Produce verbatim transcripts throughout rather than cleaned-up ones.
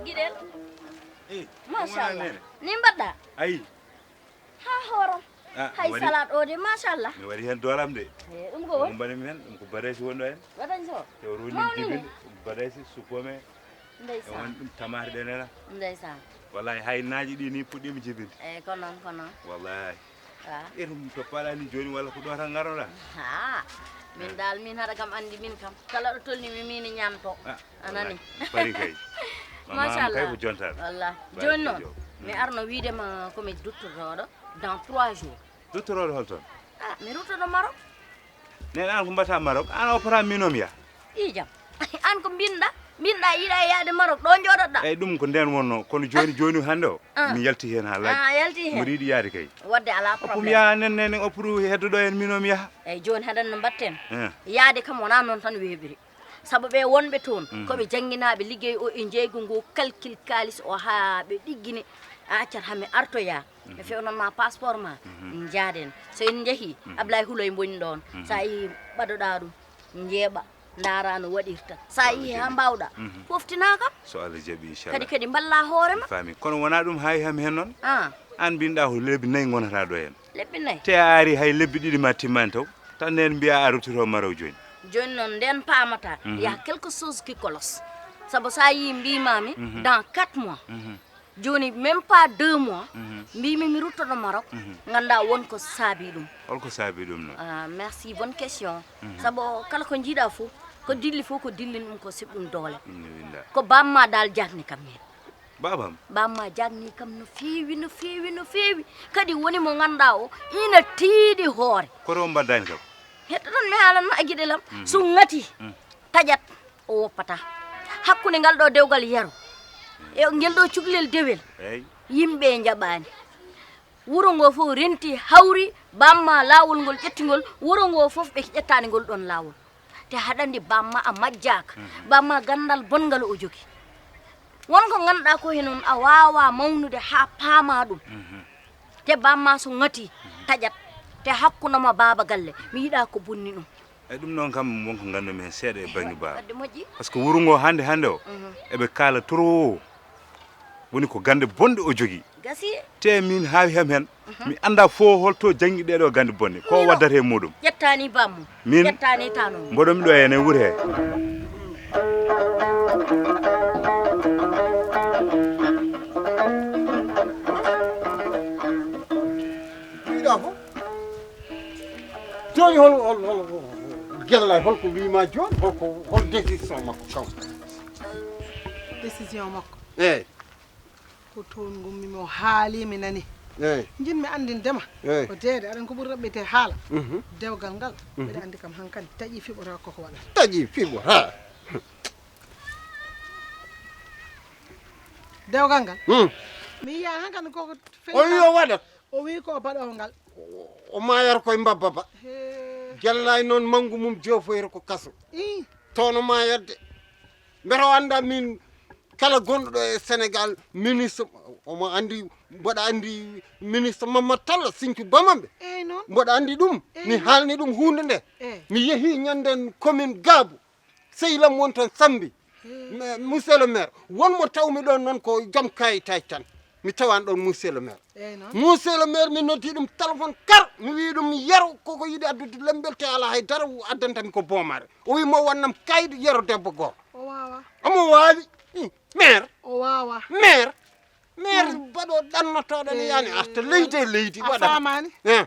Giɗel. Machallah. Ni mbaɗɗa? Ayi. Ha hooram. Ah, hay waɗi. Salade o de, machallah. Mi waɗi heen doolam de. Eh, ɗum ko woni? Ko mbaɗi mi heen, ɗum ko badaasi wonɗo heen. Waɗan so? Te o roni jibin, badaasi, supome. Ndeysaan. E won ɗum tamaate ɗe nena. Ndeysaan. Wallahi, hay naaji ɗi ni puɗɗiima jibinde. Eyi, ko noon, ko noon. Wallahi. Ah. E ɗum to paɗani jooni walla ko ɗo tan ngaroɗa? Ha. Min dal, min haɗa kam anndi min kam. Kala ɗo tolni mi, min ñamto. Ah, a nani? Wallahi, bari kay. Mama am kay ko jontaɗo. Wallahi. Bari jooni noon, mi arno wiide ma ko mi duttorooɗo dans trois jours. Duttorooɗo hol toon? Ah, mi ruttoɗo Maroc. Neen aan ko mbaɗata Maroc? Aan a oppataa miin o mi yaha. Ii jam. Aan ko mbinɗa? Mbinɗa yiɗa e yaade Maroc, ɗo jooɗoɗa? Eyi, ɗum ko ndeen wonnoo. Kono jooni, jooni hannde o, ah, mi yalti heen haa laaɓi. Ah, a yalti heen? Mbiɗa yiɗi yaade kay. Waɗde alaa problème. Oppu mi yaha, nen, nen, oppu heddoɗo en miin o mi yaha. Eyi, jooni haɗan no mbaɗten. Eh. Yaade kam wonaa noon tan weeɓiri. Sabu ɓe wonɓe toon, ko ɓe jannginaaɓe liggey o e njeeygu ngu, calcul kaalis o haa ɓe ɗiggini. A accat haa mi artoya. Mi fewnan ma passeport ma, njaaden. So en njehii, Ablaye Huloy mboni ɗoon. So a yehii, ɓadoɗaa ɗum, njeeɓa, ndaaraa no waɗirta. So a yehii haa mbaawɗaa, poftinaa kam. So Allah jaɓii, inchallah. Kadi, kadi mballaa hoore ma. Mi faami. Kono wonaa ɗum hayi ham heen noon. Ah. Aan mbinɗaa ko lebbi nayi ngonata ɗo heen. Lebbi nayi? Te a arii hay lebbi ɗiɗi ma timmaani taw. Tan ndeen mbiyaa a ruttitoo Maroc jooni. Jooni noon ndeen paamataa. Mhm. Il y a quelque chose qui cloche. Sabu so a yii mbiimaami, dans quatre mois. Mhm. Jooni, même pas deux mois, mbiymi mi ruttoto Maroc, nganndaa won ko saabii ɗum. Holko saabii ɗum noon? Ah, merci, bonne question. Sabu kala ko njiiɗaa fof, ko dilli fof, ko dillin ɗum, ko siɓ ɗum doole. Ɗum ne winnda. Ko bamma dal jaagni kam heen. Babam? Bamma jaagni kam no feewi, no feewi, no feewi. Kadi woni mo nganndaa o ina tiiɗi hoore. Koto on mbaddani kam? Hetto tan mi haalan ma e giɗe lam. So ŋati, taƴat. O woppataa. Hakkunde ngal ɗo dewgal yero e ngel ɗo cukalel dewel, eey, yimɓe njaɓaani. Wuro ngo fof renti, hawri, bamma laawol ngol ƴetti ngol, wuro ngo fof ɓe ƴettaani ngol ɗoon laawol. Te haɗa anndi bamma a majjaaka, bamma ganndal bonngal o jogi. Won ko ngannduɗaa ko he noon a waawaa mawnude haa paamaa ɗum. Te bamma so ŋati, taƴat. Te hakkunde ma baaba galle, mi yiɗaa ko bonni ɗum. Eyi, ɗum noon kam won ko nganndu-mi heen seeɗa e bannge baaba. Wadde moƴƴi. Par ce que wuro ngo hannde hannde o, eɓe kaala trop. Woni ko gannde bonɗe o jogii. Gasii. Te miin haawi ham heen, mi anndaa fof hol to janngi ɗee ɗoo gannde bonɗe. Ko waddata e muɗum? Ƴettaani bammo. Miin ƴettaani tano. Mboɗo mi ɗo heen e wuro hee. Mbiɗa fof. Jooni hol, hol, hol, hol, Gellay, hol ko wiima jooni? Hol ko, hol décision makko kam? Décision makko? Eey. Ko toon ngummi mi, o haali, mi nani. Eey. Njiɗmi anndinde ma. Eey. Ko deede, aɗa ko ɓuri raɓɓite haala. Mhm. Dewgal ngal, mbiɗa anndi kam hankadi, taƴi fiɓoraa koko waɗata. Taƴi fiɓoraa. Dewgal ngal? Hmm. Mi yiyaa hankadi koko o wi o waɗat. O wi ko o baɗoo ngal. O, o maayata koye mbabba ba. Hee. Gellay noon manngu mum joofoyta ko kaso. Ii. Toon o maayatde. Mbete o anndaa min kala gonɗo ɗo e Sénégal, ministre, omo anndi, mboɗa anndi ministre Mamadou Talla, Sinthiou Bamambé. Eey noon. Mboɗa anndi ɗum. Eey. Mi haalni ɗum huunde nde. Eey. Mi yehii ñannden commune Gaabu. Sehil am won toon Sammbi. Eey. Me-, monsieur le maire, won mo tawmi ɗoon noon ko joom kayitaaji tan. Mi tawani ɗon monsieur le maire. Eyyi noon. Monsieur le maire, mi noddi ɗum téléphone kar, mi wi ɗum Yero koko yiɗi addude lembel te ala hay dara addanta mi ko boomare. O wi mo wannam kayit Yero debbo goto. O wawa. Omo wawi. Ih, maire. O wawa. Maire. Maire baɗo ɗannotoɗo ne yani arta leydi e leydi. A waɗa famani? Eh.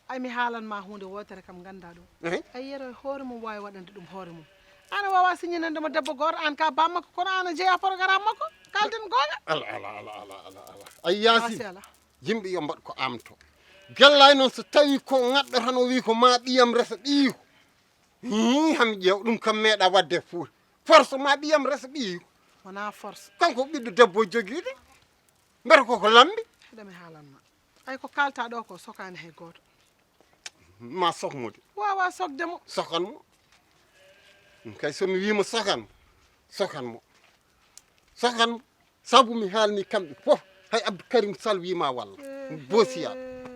Ay, mi haalan ma hunde wotere kam ganda ɗum. Ehe. Ay, Yero e hoore mum wawi waɗande ɗum hoore mum. Ana wawa siñinande mo debbo goto, an ka bammakko, kono ana jeeya programme makko. Kalden goonga. Ala, ala, ala, ala, ala, ala. Ay, Yaasin. Masi ala. Yimɓe yo mbaɗ ko amto. Gellay noon so tawi ko ŋaɗɗo tan o wi ko ma ɓiyam resa ɓiyiiko. Hii, hami ƴeew ɗum kam meeɗa wadde e Fuuta. Force ma ɓiyam resa ɓiyiiko. Wona force. Kanko ɓiɗɗo debbo jogiiɗo. Mbete koko lambi? Heɗa mi haalan ma. Ay, ko kalta ɗo ko sokani hay goto. Ma sok mo de. Wawa sokde mo. Sokan mo. Ɗum kay so mi wima sokan mo. Sokan mo. Sokan mo. Sabu mi haalni kamɓe fof. Hay Abdou Karim Sall wima walla. Bosiya.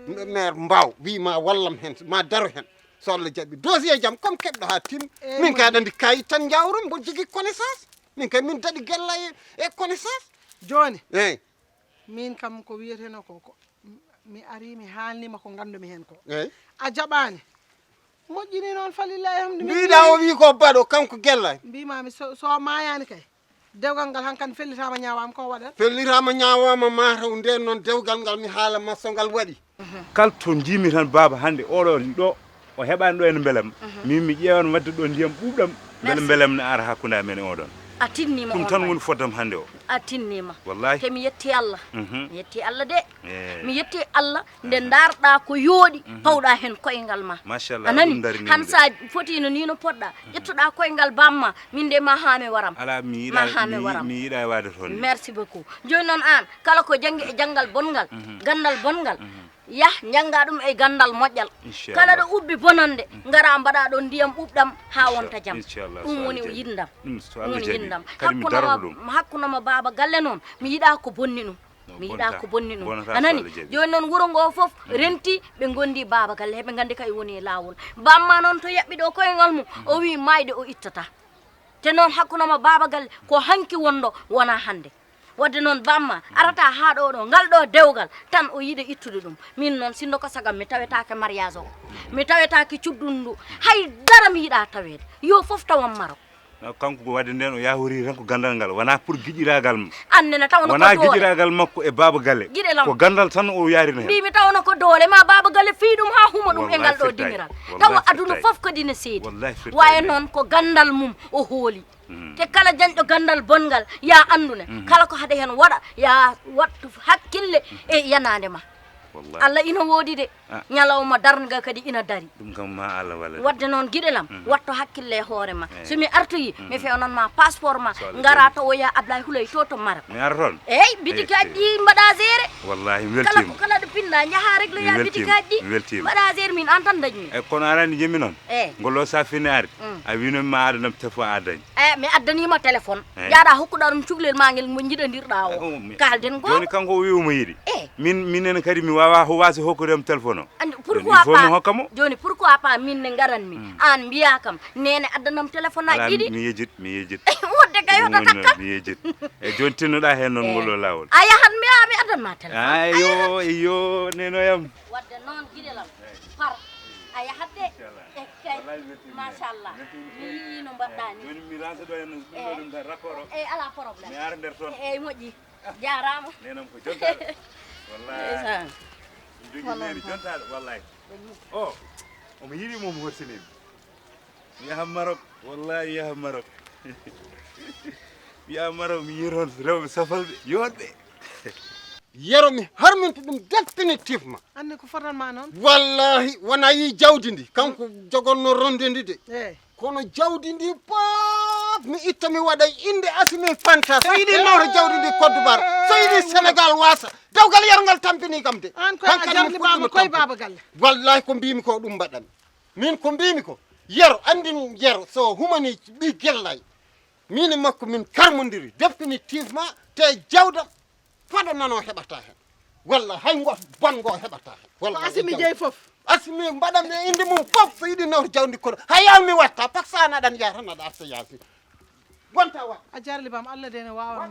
Maire Mbaw wima wallam hen. Ma daro hen. So Allah jaɓi. Dossier jam comme keɓɗo ha tim. Min kay aɗa andi kayit tan jawrum mboɗo jogui connaissance. Min kay min daɗi gella e, e connaissance. Joni. Eyyi. Min kam ko wiyeteno ko, ko mi ari mi haalnima ko gandumi hen ko. Eyyi. A jaɓani. Moƴƴini noon, falillahi alhamdu. Mbiɗa o wi ko baɗo kanko gella. Mbimami so, so mayani kay. Dewgal ngal hankan fellitama ñawama ko waɗat? Fellitama ñawama ma taw nden noon dewgal ngal mi haala ma so ngal waɗi. Kala to jiimi tan baaba hande oɗo ɗo o heɓani ɗo ene beelam. Min mi ƴeewan wadde ɗo ndiyam ɓuuɓɗam. Beele beelam ne ara hakkunde amen e oɗon. A tinnima. Ɗum tan woni foddam hande o. A tinnima. Wallahi. Te mi yetti Allah. Mi yetti Allah de. Eyi. Mi yetti Allah nde ndarɗa ko yooɗi pawɗa hen koyngal ma. Machallah. A nani? Han sa fotino ni no poɗɗa ƴettoɗa koyngal bamma. Min de ma ha mi waram. Ala mi yiɗa. Ma ha mi waram. Mi yiɗa wade toon. Merci beaucoup. Joni noon an kala ko jangi e janngal bonngal, gandal bonngal, yah jannga ɗum e gandal moƴƴal. Inchallah. Kala ɗo ubbi bonande, ngara mbaɗa ɗon ndiyam ɓuuɓɗam ha wonta jam. Inchallah. Ɗum woni o yindam. Ɗum woni yindam. Hakkunama, hakkunama baaba galle noon, mi yiɗa ko bonni ɗum. Mi yiɗa ko bonni ɗum. A nani? Joni noon wuro ngo fof renti, ɓe gondi baaba galle, heɓe gandi kay woni e lawol. Bamma noon to yaɓɓi ɗo koyngal mum, o wi mayde o ittata. Te noon hakkunama baaba galle ko hanki wondo wona hande. Wadde noon bamma arata ha ɗo ɗo ngal ɗo dewgal tan o yiɗa ittude ɗum. Min noon sinno ko sagam mi tawetake mariage o. Mi tawetake cuddundu. Hay dara mi yiɗa tawede. Yo fof tawam Maroc. No, kanko ko wadde nden o yahori tan ko gandal ngal wona pour giƴiragal mo. Annene tawno wona ko doole. Giƴiragal makko e baaba galle. Giɗe lam. Ko gandal tan o yarino hen. Mbimi tawno ko doole ma baaba galle fi ɗum ha huma ɗum e ngal ɗo dingiral. Tawa aduna fof kadi ne seedi. Waye noon ko gandal mum o hooli. Te kala jañɗo gandal bonngal ya andune kala ko haɗa hen waɗa ya wattu hakkille e yanade ma. Wallahi. Allah ina woodi de. Ñalawma darnga kadi ina dari. Ɗum kam ma Allah walla. Wadde noon giɗe lam watto hakkille e hoore ma. So mi artoyi mi fewnan ma passeport ma. Ngara tawoya Ablaye Hulay to to Maroc. Mi ara toon. Eyyi bitikaji ɗi mbaɗa géré. Wallahi mi weltima. Kala ko kala ɗo pinɗa jaaha régloya bitikaji ɗi. Mi weltima. Mbaɗa géré min an tan dañmi. E kono arani jemmi noon. Eyyi. Ngol o sa fini arde. A wino ma adanam téléphone a dañ. Eyyi mi addanima téléphone. Eyyi. Jaaɗa hokkuɗa ɗum cukalel ma ngel mo jiɗodirɗa o. Kalden goo. Joni kanko o wi omo yiɗi. Eyyi. Min minen kadi mi wawa wasa hokkudem téléphone o. Andi pourquoi pas? Joni pourquoi pas min ne ngaranmi an mbiya kam nene addanam téléphone aji ɗiɗi. Mi yejit mi yejit. Wodde kay oto takka. Mi yejit. E joni tinnoɗa hen noon ngol o lawol. A yahat mbiya mi addanma téléphone. Ayo iyo nenoyam. Wadde noon giɗe lam par a yahat de. E kay machallah mi yii no mbaɗɗa ni. Joni mi ransa ɗo hen ɗum ɗo ɗum tan rapport o. Eyyi ala problème. Mi ara nder toon. Eyyi moƴƴi. Jarama. Nenon ko jontaɗo. Wallahi. Ndeysaan. Ɗum jogui neni jontaɗo wallahi. O omo yiɗi mo omo horsinimi. Mi yaha Maroc wallahi mi yaha Maroc. Mi yaha Maroc mi yiya toon rewɓe safalɓe yooɗɓe. Yero mi harminta ɗum définitivement. Anne ko fotanma noon. Wallahi wona yi jawdi ndi kanko jogonno ronde ndi de. Eyyi. Kono jawdi ndi pop mi itta mi waɗa inde asimi fanta so yiɗi nawta jawdi ndi koddubar so yiɗi Sénégal wasa dewgal yargal tampini kam de. An koy a jarlibama koye baba galle. Wallahi ko mbimi ko ɗum mbaɗanmi min ko mbimi ko Yero andin Yero so humani ɓi gellay min e makko min karmodiri définitivement te jawdam. Fado nano heɓata hen walla hay ngo bon ngo heɓata hen walla ko asimi jeyi fof. Asimi mbaɗan e inde mum fof so yiɗi nawr jawdi kono hayal mi watta par ce que an aɗan yaha tan aɗa arta yaasi gonta wa. A jarli bam Allah de ne wawa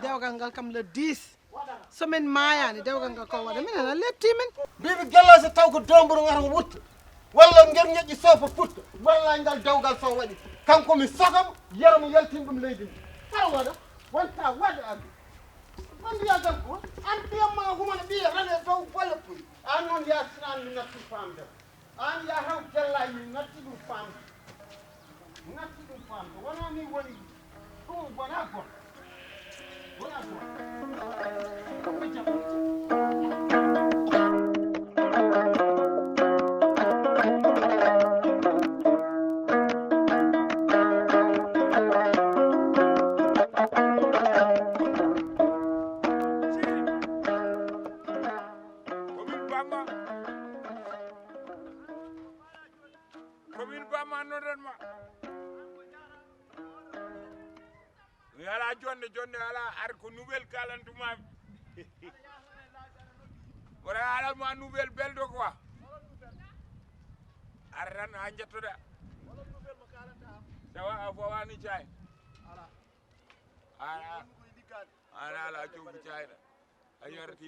dewgal ngal kam le dix. So min maayaani, dewgal ngal ko waɗa? Minen a leptii min. Mbiimi gellooso taw ko doomburu ngata wutta. Walla nder ñoƴƴi sofa putta. Walla ngal dewgal so waɗi. Kanko mi sokamo, yero mi yaltin ɗum leydi ndi. Hara waɗa, wonta waɗa an. Ko mbiya gal ko, an ɓiyam ma humana ɓiya rane taw bolle puy. An noon ya sinan mi natti famde. An ya haw jalla mi natti ɗum famde. Natti ɗum famde. Wona ni woni ɗum wona bon. Wona bon. Ko jam. Ko min bamma. Ko min bamma nodan ma. Mi ala jonde, jonde ala, ar ko nouvelle kalantuma. Wala ala ma nouvelle belɗo quoi. Ar tan ha jettoɗa. Tawa a fawani cay. Ala. Ala. Ala ala jogi cayɗa. A yarti.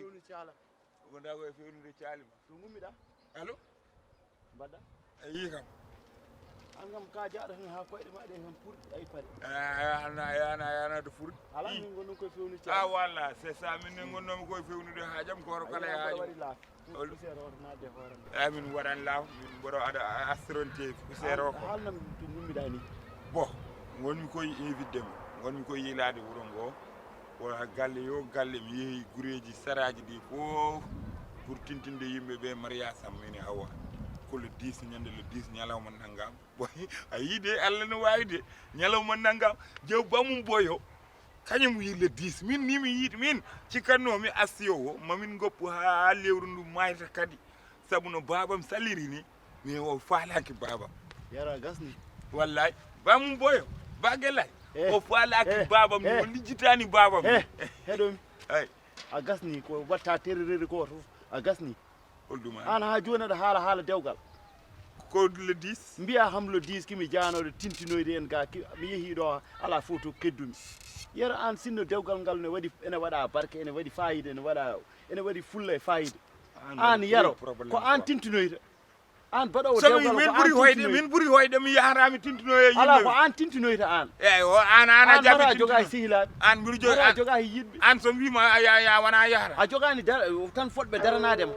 Ko nda ko e fewnude caalima. To ngummiɗa. Allo. Mbaɗɗa. A yii kam. An kam ka jaaɗo hen ha koyɗe ma ɗe hen purɗi ay pari. Yana yana yana to furɗi. Ala min gonɗon koye fewni. Ah walla c'est ça, min ne gonnomi koye fewnude ha jam goro kala ya waɗi laafi. Poussière o naatde hoore ma. Eyi min waɗan laaw, min mboɗo aɗa astronte poussière o ko. Haalnam to ngummiɗa ni. Bon, ngonmi koye invitde mo, ngonmi koye yiilaade wuro ngo. Wona galle yo galle, mi yehi gureeji saraaji ɗi fof pour tintinde yimɓe ɓe mariage am min e Hawa. Ko le dix, ñande le dix ñalawma nanngam. Bon, a yii de, Allah no waawi de. Ñalawma nanngam, jew bamum boyo. Kañum wi le dix. Min ni mi yiɗi min. Cikkanno mi astiyo o, ma min ngoppu haa lewru ndu mayta kadi. Sabu no baabam saliri ni, mi o faalaaki baabam. Yara gasni. Wallaay. Bamum boyo. Bagelay. Eh, o faalaaki eh, baabam, eh, o lijjitaani baabam. Eh, heɗomi. Ay. A gasni ko watta tererere ko to. A gasni. Holɗum an? An ha joni aɗa haala haala dewgal. Ko le dix? Mbiya ham le dix kimi janoɗo tintinoyde en ga ki, mi yehi ɗo ala fof to keddumi. Yero an sinno dewgal ngal ne waɗi, ene waɗa barke, ene waɗi fayida, ene waɗa, ene waɗi fulla e fayida. An yero ko an tintinoyta. An baɗowo dewgal ko an tintinoyta. Min ɓuri hoyde, min ɓuri hoyde mi yaharami tintinoye yimɓe. Ala ko an tintinoyta an. Eyyi o an an a jaɓi a joga e sehilaɓe. An mbiɗo joga a joga e yiɗɓe. An so mbima a ya ya wona yahara. A jogani tan fotɓe daranade ma.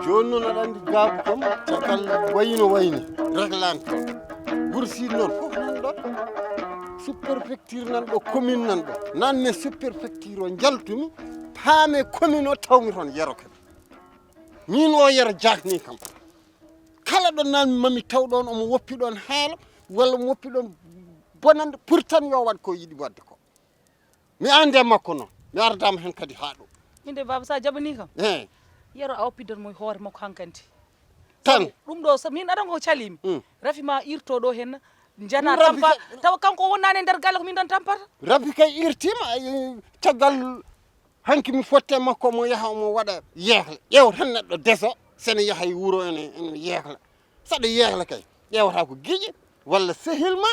Jooni noon aɗa anndi gaabu kam caggal wayino wayni reglante. Bursiid noon fof nan ɗo, sous-préfecture nan ɗo, commune nan ɗo. Nan ne sous-préfecture o njaltumi, paame commune o tawmi toon yero kadi. Min o yero jaakni kam. Kala ɗo nan mami taw ɗoon omo woppi ɗoon haala walla omo woppi ɗoon bonande pour tan yo waɗ ko yiɗi waɗde ko. Mi ande makko noon. Mi ardama hen kadi haa ɗo. Min de baba sa jaɓani kam. Eh. Yero a oppidan mo hoore makko hankandi. Tan. Sabu ɗum ɗo so min aɗa ko calimi. Mm. Rafi ma irto ɗo hen jana tampa tawa kanko wonnani e nder galle ko min tan tampata. Rafi kay irtima, eh, caggal hanki mi fotte makko mo yaha mo waɗa yeehle. Ƴeew tan neɗɗo deso sene yaha e wuro ene ene yeehle. Saɗa yeehla kay ƴeewata ko giƴe walla sehil ma.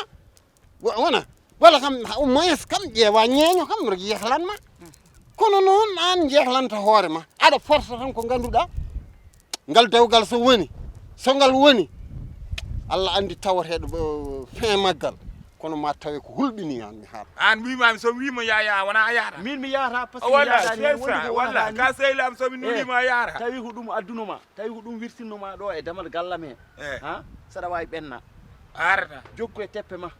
Wona walla kam au moins kam ƴeewa ñeeño kam no yeehlan ma. Kono noon an jeehlanta hoore ma aɗa forsa tan ko ngannduɗaa ngal dewgal so woni so ngal woni Allah anndi tawateeɗo fin maggal. Kono ma tawe ko hulɓini an mi haala. An wimami so wima yaya wona a yahata. Min mi yahata parce que walla mi yahdani hen woni c'est ça ko walla wonata ka sehil am so mi nulima a yahata. Tawi ko ɗum addunoma. Tawi ko ɗum wirtinno ma ɗo e damal gallam he. Eh. Ha? Saɗa wawi ɓenna. Arata. Jokku e teppe ma.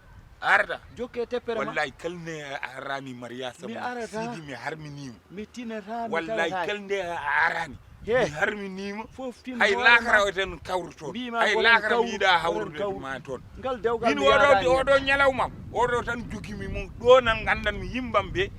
Arata. Jokku e teppere ma. Wallahi kalne a arani mariage mi arata sidi mi harminima. Mi tinata mi wallahi kalne a arani. He. Mi harminima. Fof tin hay lakara o ten kawruto hay lakara mi yiɗa hawrude ma toon. Ngal dewgal min oɗo oɗo ñalawmam oɗo tan jogimi mo ɗo nan gandan mi yimbam ɓe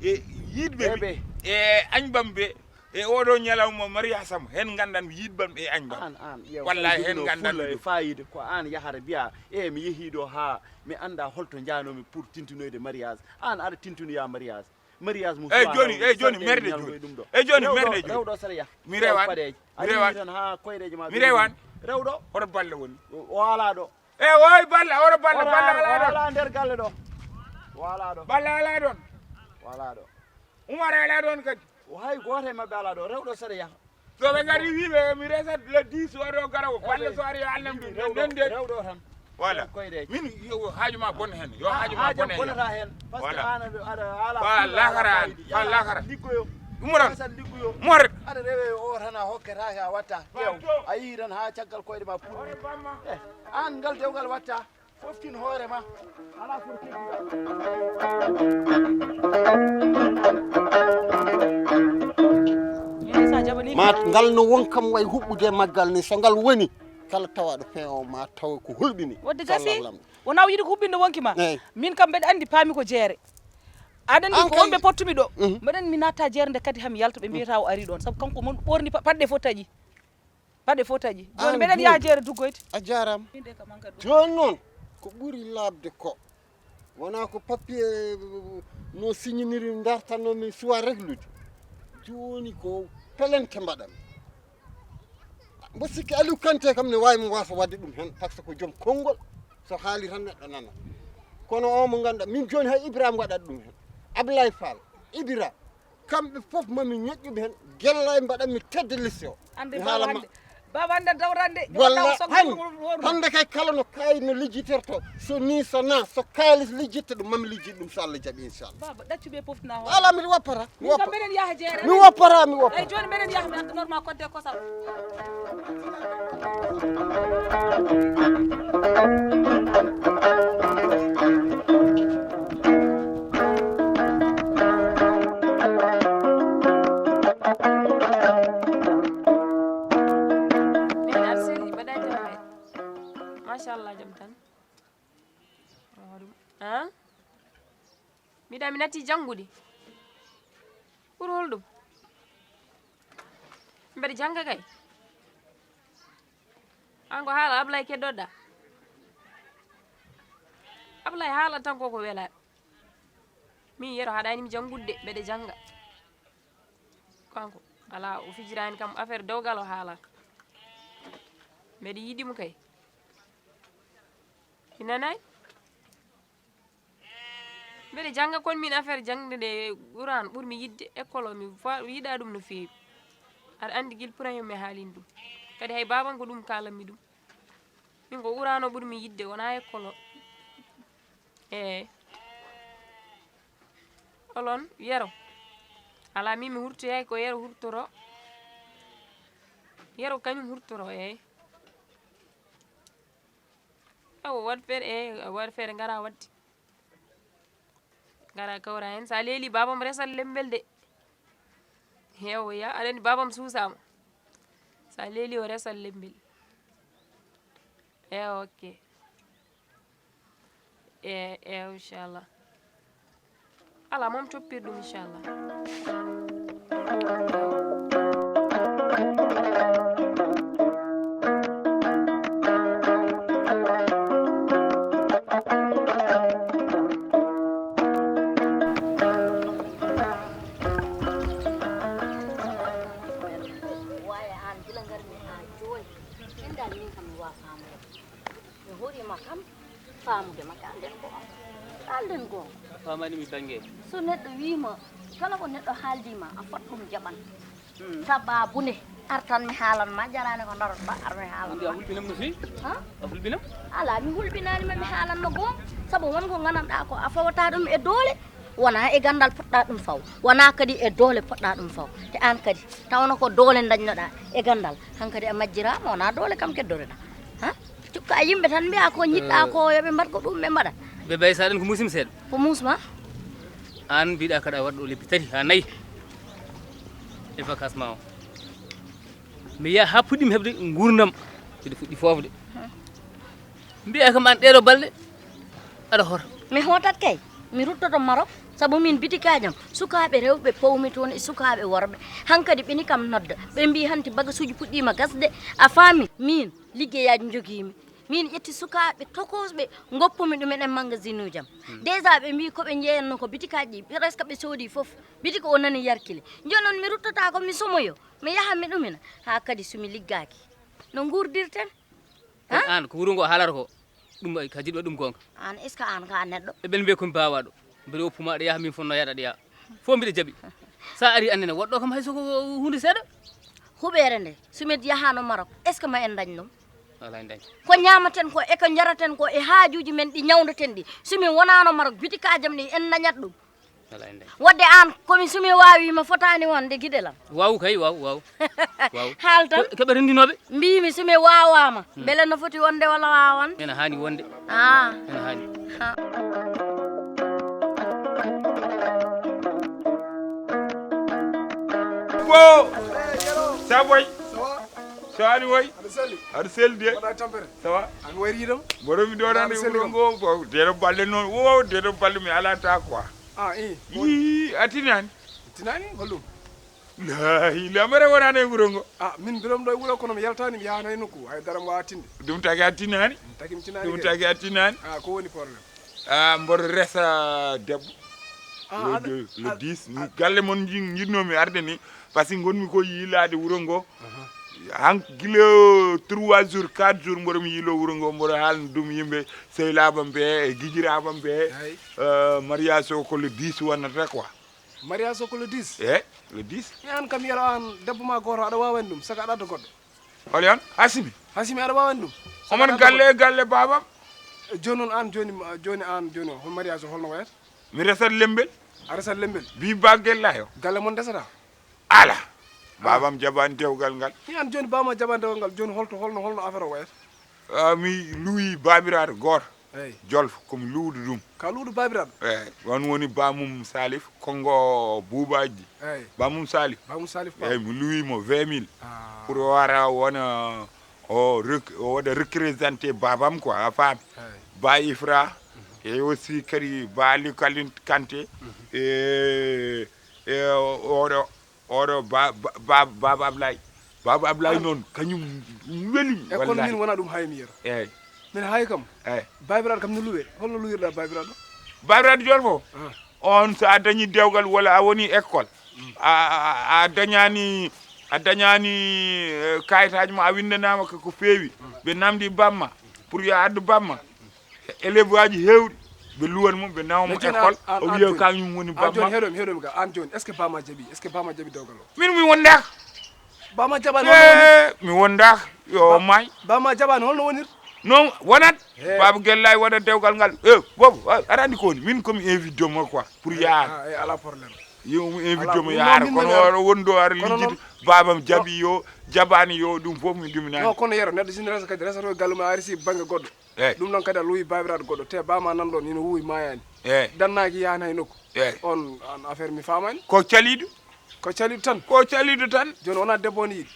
e yiɗɓe ɓe e añbam ɓe. E oɗo ñalawma mariage am, hen ngandan yiɗbam e añbam. An, an, ƴeew, wallahi, tawi hen jogiɗo ngandan fulla e ɗum. Fayida, ko an yahata mbiya, "E, mi yehi ɗo ha mi anda holto njanomi pour tintinoyde mariage." An aɗa tintinoya mariage. Mariage mo. Eyyi, suwa joni, rewde, eyyi, joni, sarɗeeji merde ñalngo joni. E ɗum ɗo. Eyyi, joni, rewɗo, merde joni. Rewɗo saɗa yah. Mi rewan. Paɗeeji. A rewan. Yiwi tan ha koyɗeji ma. Mi rewan. Rewɗo. Hoto balle woni. O, o ala ɗo. E, oy, balla, ora balla, ora, balla ala ɗon. Wala nder galle ɗo. Wala ɗo. Balla ala ɗon. Wala ɗo. Umar ala ɗon kadi. O hay goto e maɓɓe ala ɗo. Rewɗo saɗa yaha. So ɓe ngari wiɓe mi resat le dix oɗo gara o. Balla so ari yo allam ɗum. Rewɗo, nande. Rewɗo tan. Voilà. Koyɗe. Min yo haaju ma bon hen. Yo haaju ma bon hen. Bonata hen. Parce que an aɗa, aɗa ala. Fa lakara. Fa lakara. Liggoyo. Umar. Liggoyo. Umar. Aɗa rewe o tan a hokkata ka watta. Ƴeew. A yii tan ha caggal koyɗe ma puɗɗi. Eh, an ngal dewgal watta. Foftin hoore ma. Ala foti. Ma ngal no won kam way huɓɓude e maggal ni, so ngal woni, kala tawaɗo peewo ma taw ko hulɓini. Wadde gasi, wona o yiɗi ko huɓɓinde wonki ma. Eyyi. Min kam mbeɗa andi paami ko jeere. Aɗa andi ko wonɓe pottumi ɗo. Mhm. Mbeɗa andi mi natta jeere nde kadi hami yalta ɓe mbiyata o ari ɗon. Sabu kanko mon ɓorni pa-, paɗɗe fof taƴi. Paɗe fof taƴi. Joni mbeɗen yaha jeere duggoyde. A jarama. Min de kam hankadi ɗum. Joni noon ko ɓuri labde ko wona ko papier no signiri dartanno min suwa reglude. Joni ko pelente mbaɗan. Mbo sikki Aliou Kanté kam ne wawi mo wasa wadde ɗum hen par ce que ko joom konngol so haali tan neɗɗo nana. Kono o mo ganduɗa min joni hay Ibrahima waɗat ɗum hen. Ablaye Fall, Ibra, kamɓe fof mami ñoƴƴuɓe hen, gella e mbaɗanmi tedde liste o. Ande mi haala ma. Baba ande dawrande. Walla han, hande kay kala no kay no lijjiterto, so ni so na, so kaalis lijjitta ɗum mami lijjit ɗum so Allah jaɓi inchallah. Baba ɗaccuɓe fof na hoore. Ala mi woppata, mi woppa. Mbeɗen yaha jeere. Mi woppata, mi woppa. Ay joni mbeɗen yaha mi addanor ma kodde kosam. Min arsiri mbaɗa jam kay. Machallah jam tan. Awa ɗum. Ah? Mbiɗa mi natti janngude. Pour holɗum? Mbeɗa jannga kay. An ko haala Ablaye keddoɗa. Ablaye haala tan koko wela. Min yero haɗani mi janngude mbeɗa jannga. Kanko ala o fijirani kam affaire dewgal o haala. Mbeɗa yiɗi mo kay. Mi nanay. Mbeɗa jannga kon min affaire jangde nde Qur'an ɓurmi yidde école o mi fa-, yiɗa ɗum no feewi. Aɗa andi gil premier mi haalin ɗum. Kadi hay baban ko ɗum kalanmi ɗum. Min ko Qur'an o ɓurmi yidde wona école o. Eyi. Olon yero. Ala min mi hurtoyay ko yero hurtoro. Yero kañum hurtoro eyi. Awo waɗ feere e waɗ feere ngara waɗde. Ngara kawra hen sa leeli babam resal lembel de. Hewo ya aɗa andi babam suusama. Sa leeli o resal lembel. E ok. E e inchallah. Ala moom toppir ɗum inchallah. Waye an gila ngarmi ha joni. Min dal min kam mi wa famude. Mi hoorima kam, faamude ma, kalden goonga. Kalden goonga. A faamaani mi bannge. So neɗɗo wiima, kala ko neɗɗo haaldima, a fot ɗum jaɓan. Hmm. Sababu nde, artan mi haalan ma, jarani ko darotɗa, ar mi haalan ma. Andi a hulɓinam no feewi? Ha? A hulɓinam? Ala, mi hulɓinaani ma, mi haalan ma goonga. Sabu won ko gandanɗa ko a fawata ɗum e doole, wona e gandal poɗɗa ɗum faw. Wona kadi e doole poɗɗa ɗum faw. Te an kadi, tawno ko doole dañnoɗa e gandal, hankadi a majjirama, wona doole kam keddoreɗa. Ha? Cukka yimɓe tan mbiya ko jiɗɗa ko yo ɓe mbaɗ ko ɗum ɓe mbaɗa. Ɓe mbayi sa ɗon ko musim seeɗa. Ko musma? An mbiɗa kaɗa waɗɗo lebbi tati ha nayi e vacances ma o. Mi yaha ha puɗɗimi heɓde gurdam. Mbiɗa fuɗɗi fofde. Mbiya kam an ɗeɗo balɗe aɗa hoota. Mi hootat kay. Mi ruttoto Maroc. Sabu min bitikaaji am, sukaaɓe rewɓe pawmi toon e sukaaɓe worɓe. Hankadi ɓe ni kam nodda. Ɓe mbii hanti bagasuuji puɗɗiima gasde. A faami? Min, liggeyaaji njogiimi. Min ƴetti sukaaɓe tokosɓe, ngoppumi ɗum en e magasin uji am. Déjà ɓe mbii ko ɓe njeeyanno ko bitikaaji ɗi, presque ɓe soodi fof. Bitiki o nani yarkile. Jooni noon mi ruttata ko mi somoyo, mi yaha mi ɗumina. Haa kadi so mi liggaaki, no nguurdirten? Kono aan ko wuro ngo haalata ko, ɗum ay ka jiɗɗo ɗum goonga. Aan, est-ce que aan ko a neɗɗo? E ɓen mbiya ko mi baawaaɗo. Mbeɗa woppu ma aɗa yaha, min fof no yaɗa aɗa yaha. Fof mbiɗa jaɓi. Sa ari annene, woɗɗo kam hay so ko huunde seeɗa. Huɓeere nde, so min yahaano Maroc, est-ce que ma en ndañ ɗum? Alaa en ndañ. Ko ñaamaten ko, e ko njaraten ko, e haajuuji men ɗi ñawndoten ɗi. So min wonaano Maroc, bitikaaji am ɗi, en ndañat ɗum. Alaa en ndañ. Wadde aan, ko mi so mi waawi, ma fotaani wonde giɗel am. Waaw kay, waaw, waaw. Waaw. Haal tan. Ko, ko ɓe renndinooɓe? Mbiimi so mi waawaama, mbele no foti wonde walla waawande? Ene haani wonde. Ah. Ene haani. Ah. Wo! Sa boy? Ça va? So ani woy? Aɗa selli? Aɗa selli de. Mbaɗa e tampere? Ça va? An wayri ɗum? Mboɗo mi ɗo tan e wuro ngo, bo, deɗo balɗe noon. Wo, deɗo balɗe mi alaa ta quoi. Ah, i. Yii, a tinaani? Tinaani? Holɗum? Laahi, lamere wonani e wuro ngo. Ah, min mbiɗo ɗo e wuro kono mi yaltaani, mi yahana e nokku. Hay dara mi waawa tinde. Ɗum tagi a tinaani? Ɗum tagi mi tinaani. Ɗum tagi a tinaani? Ah, ko woni problème? Ah, mboɗo resa debbo. Ah, le, aɗa, le, le aɗa, dix, aɗa, galle mon nji-, njiɗnoomi arde ni, par ce que ngonmi ko yiilaade wuro ngo. Aha. Han gila trois jours, quatre jours mboɗo mi yiilo wuro ngo, mboɗo haalna ɗum yimɓe, sehilaaba am ɓe, e gijiraaba am ɓe. Eey. Euh, mariage o ko le dix wonata quoi. Mariage o ko le dix? Eey, le dix. Mi an kam yero an debbo ma gooto aɗa waawani ɗum, saka aɗa adda goɗɗo. Holi on? Hasimi. Hasimi, aɗa waawani ɗum? Oman galle, galle baabam. Jooni noon, aan jooni, jooni aan jooni o, hol mariage o holno wayata? Mi resat Lembel. A resat Lembel? Bi Ba Gella yo. Galle mon ndesata? Ala. Ah. Baabam jaɓaani dewgal ngal. Mi aan jooni baabam jaɓaani dewgal ngal, jooni holto, holno, holno affaire o wayata? Ah, mi luwi baabiraaɗo gooto. Eey. Jolfo, ko mi luwuɗo ɗum. Ka luwuɗo baabiraaɗo? Eey, on woni Ba mum Salif, Konngo Buubaaji. Eey. Ba mum Salif. Ba mum Salif Ba. Eey, mi luwi mo vingt mille. Ah. Pour o wara wona, o rec-, o waɗa représenté baabam quoi, a faami? Eey. Ba Ifra, mhm, et aussi kadi Ba Ali Kalin Kanté, mhm, e, e o-, oɗo Oɗo ba-, ba-, ba-, Baaba Ablaye. Baaba Ablaye noon, kañum weli mi, e kono wallaahi. Min wona ɗum hay mi yero. Eey. Min hay kam. Eey. Baabiraaɗo kam no luwe. Holno luwirɗa baabiraaɗo? Baabiraaɗo Jolfo? Ah. On so a dañi dewgal walla a woni école. Mm. A, a, a, a dañani, a dañani, eh, kayitaaji ma, a winndanaama ko, ko feewi. Mm. Ɓe namdi bamma pour yo a addu bamma. Élève aji heewɗi, ɓe luwan mo, ɓe nawa mo école, o wiya kañum woni bamma. An jooni, heɗomi, heɗomi ka, an jooni, est-ce que bama jaɓi? Est-ce que bama jaɓi dewgal o? Min mi wondaaka. Bama jaɓani, holno wonir? Eh, mi wondaaka, yo o maay. Bama jaɓani, holno wonir? Non, wonat. Eh. Baaba Gellay waɗa dewgal ngal. Eh, boobo, a, aɗa anndi ko woni? Min ko mi invite mo quoi, pour yaara. Ah, eh, ala problème. Yo mi invite mo yaara, kono wonɗo ara lijjiti, babam jaɓi yo, jaɓani yo, ɗum fof mi ɗuminaani. Non, kono yero, neɗɗo sino resa kadi, resata ko galle mum, a resi bannge goɗɗo. Eey. Ɗum noon kadi a luwi baabiraaɗo goɗɗo, te baama nan ɗoon, ina wuwi maayaani. Eey. Dannaaki yaani hay nokku. Eey. On, on affaire mi faamaani. Ko caliiɗo? Ko caliiɗo tan? Ko caliiɗo tan. Jooni wonaa debbo on yiɗi?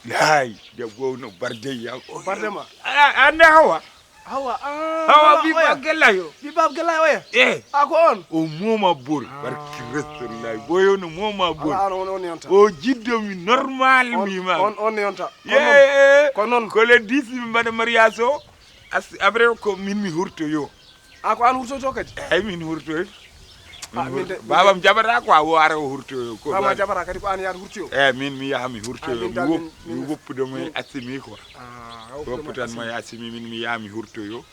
Laay, debbo o no barde yam. Barde ma? A, a anndaa Hawa? Hawa, ah, Hawa, ɓii Baaba Gellay o. Ɓii Baaba Gellay oya? Eey. A ko on? O mooma bol, barki Rasulullahi. Boyo no mooma bol. Ala, ala, on, on yonta. O jiɗɗo mi normal, mi ma. On, on yonta. Ko noon. Yee. Ko noon. Ko le dix mi mbaɗa mariage o. As-, après ko min mi hurtoyo. A ko an hurtoyto kadi? Eey, min hurtoyto. Ah, min de, min de. Babam jaɓata quoi, o ara o hurtoyo. Ko babam jaɓata kadi ko an yaata hurtoyo? Eey, min mi yaha mi hurtoyo. Ah, min dal, mi wop-, min, mi woppude mo e Assimi quoi. Ah, woppude mo e Assimi. Wopputan mo e Assimi, min mi yaha mi hurtoyo.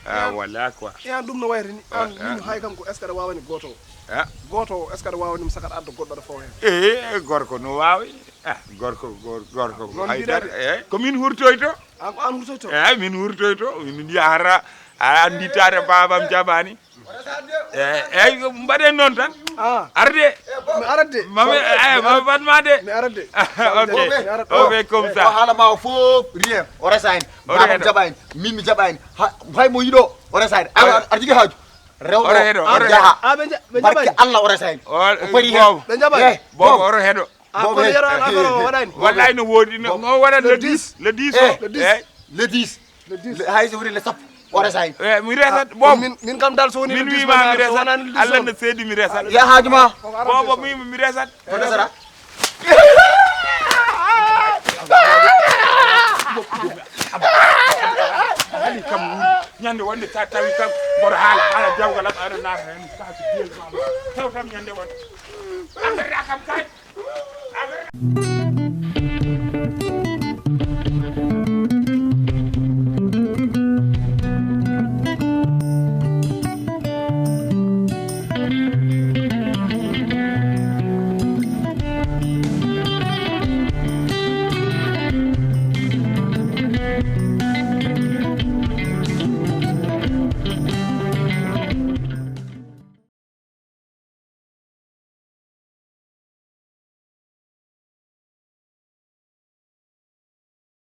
Ah, voilà quoi. E an ɗum no wayri ni? An, ah, min hay kam ko est-ce que aɗa waawani gooto o? Ah. Gooto o, est-ce que aɗa waawani ɗum saka aɗa adda goɗɗo aɗa fawa heen? Eey, gorko no waawi. Ah, gorko, gor-, gorko ko haydara. Eey, ko min hurtoyto. An ko an hurtoyto? Eey, min hurtoyto. Min yahata, a anndi taade babam jaɓaani. Eey, eey, mbaɗen noon tan. Ah. Arde. Mi arat de. Mami, eey, mami batma de. Mi arat de. Ok. Mi arat. Ok, comme ça. Ko haala ma o fof, rien. O resa hen. Babam jaɓaani. Min mi jaɓaani. Ha, hay mo yiɗo, o resa hen. Aɗa, aɗa jogii haaju. Rewɗo, o jaha. Ah, ɓe ja-, ɓe jaɓaani. Barke Allah, o resa hen. O foti hen. Ɓe jaɓaani. Eey, boobo, oto heɗo. Ah, kono yero an affaire o waɗani? Wallahi no woodi, no, no waɗa le dix, le dix o. Eh, le dix. Eey. Le dix. Le dix. Le, hay so woni le sappo. O resay. Eh, mi resat, boobo. Min, min kam dal so woni min le wiima mi resat. Allah no seedi mi resat. Ya haaju ma. Boobo mi, mi resat. O resata. Haali kam wuri. Ñande wonde sa tawi kam mboɗo haala, haala jawgal am, aɗa naata heen, sa ko biyel ma. Taw kam ñande wonde. Affaire kam kay.